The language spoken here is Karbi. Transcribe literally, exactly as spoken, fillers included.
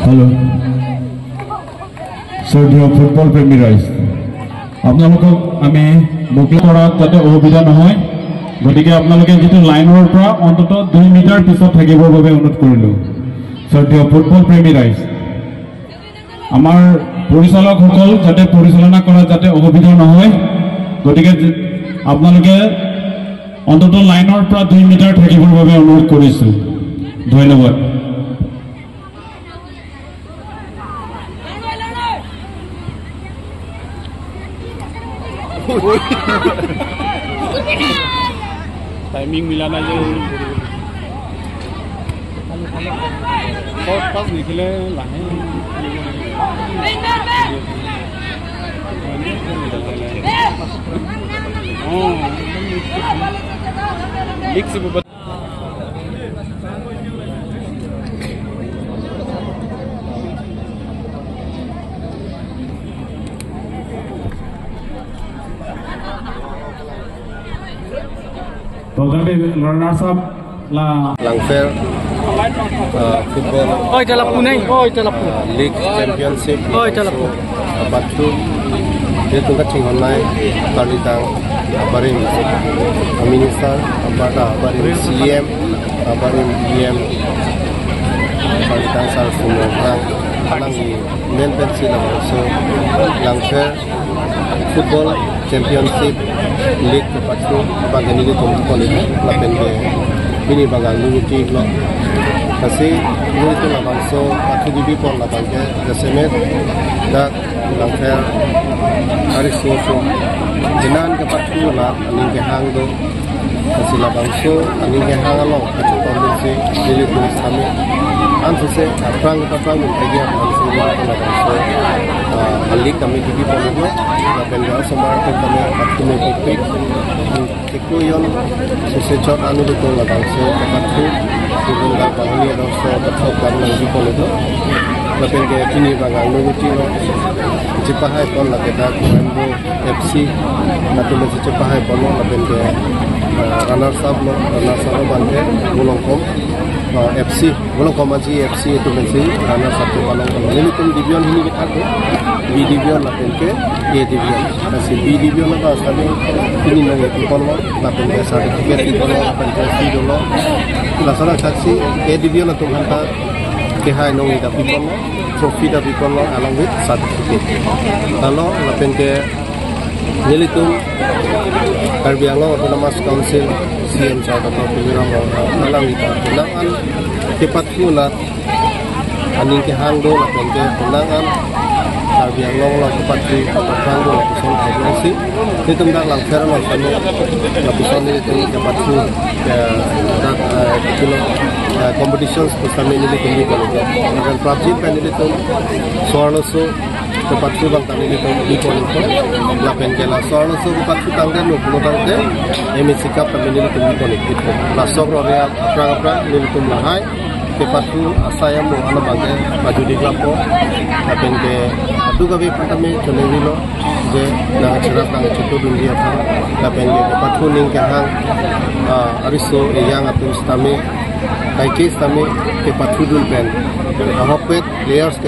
হেল্ল'। শ্ৰদ্ধেয় ফুটবল প্ৰেমী ৰাইজ, আপোনালোকক আমি মুকলি কৰাত যাতে অসুবিধা নহয়, গতিকে আপোনালোকে যিটো লাইনৰ পৰা অন্ততঃ দুই মিটাৰ পিছত থাকিবৰ বাবে অনুৰোধ কৰিলো। শ্ৰদ্ধেয় ফুটবল প্ৰেমী ৰাইজ, আমাৰ পৰিচালকসকল যাতে পৰিচালনা কৰাত যাতে অসুবিধা নহয়, গতিকে যে-, আপোনালোকে অন্ততঃ লাইনৰ পৰা দুই মিটাৰ থাকিবৰ বাবে অনুৰোধ কৰিছো। ধন্যবাদ। Timing মিলা নাই যে। Short pass দেখিলে লাহে। অ। লিখছি বাবা। Runners up la Langpher, uh, football. Oi, tala punai. Oi, tala pu. Uh, league championship. Oi, tala pu. Pathu, dia tungkat chinghon nai, kalitang, abarim, minister, abata, abarim, C M, abarim, E M, kalitang, sar sumrang, alang di, men pen si lang, so, Langpher, football, championship, league, pathu, abang nelitum college, lapen ke, bini bagang nungti lo, kasi, nelitum labangso, pathu gibi pon labang ke, jasemet, dak, Langpher, ari so so. Jinan ke pathu la, aning kehang do. Kasi labangso, aning kehang along, kachepon si, nelitum sami. Ansose, aphrang kita aphrang, kita dia, ansose, labangso. Ah, alik kami gibi pon lo, lapen ke osomar ke kami, pathu me pipik. Kekuyon, sose chot anu do tong labangso, pathu, kekuyon dak bahani labangso, pathu kam nang di pon do. Lapen ke pini bagang nungti lo, chepahai pon lake dak Rainbow F C, latum si chepahai pon lo, lapen ke, eh, runners up lo, runners up lo abang ke, Volongkom, eh, F C, Volongkom Aji F C atum si runners up kepalong pon lo. Nelitum division hini kita tu, B division lapen ke, A division. Lasi B division abang sami pini nang pi pon lo, lapen ke certificate pi pon lo, lapen ke trophy do lo. Laso asaksi A division atum aphan ta kehai nong ida pi pon lo, trophy ta pi pon lo along with certificate. Lalu lapen ke nelitum Karbi Anglong Autonomous Council C M sir Doctor Tuliram Ronghang alang ida alang an kepathu nat aning kehang do lapen ke konang an Karbi Anglong along kepathu kehang do lapuson thai si. Nelitum dak Langpher along sami lapuson nelitum kepathu ke dak, eh, kilo, eh, competitions pu sami nelitum bi pon lo. Dan prapjit pen nelitum so-arloso kepathu abang ta nelitum bi pon lo. Lapen ke la so-arloso kepathu tangdet lo pulo tangte M A C Cup ta nelitum bi pon lo. Laso rore aphrang aphrang nelitum lahai kepathu asai amo ano abang ke pajudi klappo. Lapen ke adu kave pantame chonevilo je nang cherap nang chetu dun dia pha. Lapen ke kepathu aning kehang, ah, ariso eyang atum sitame, kaike sitame kepathu dun pen ahokpet players ke